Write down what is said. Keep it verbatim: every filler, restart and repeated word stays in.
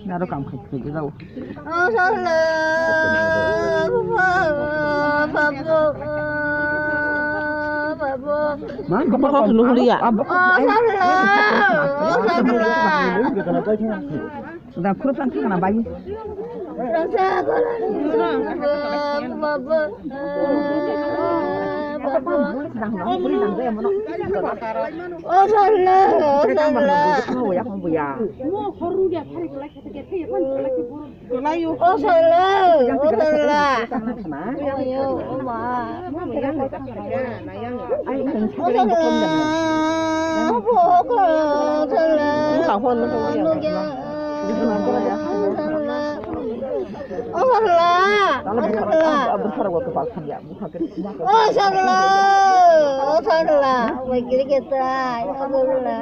Naro kam khai khai jao. Man kok kok lu ya. Da khurupsan thangna bai. O salla, o salla. O salla, o salla. O salla. O salla. O salla. O salla. Wai kiri ketai. O salla.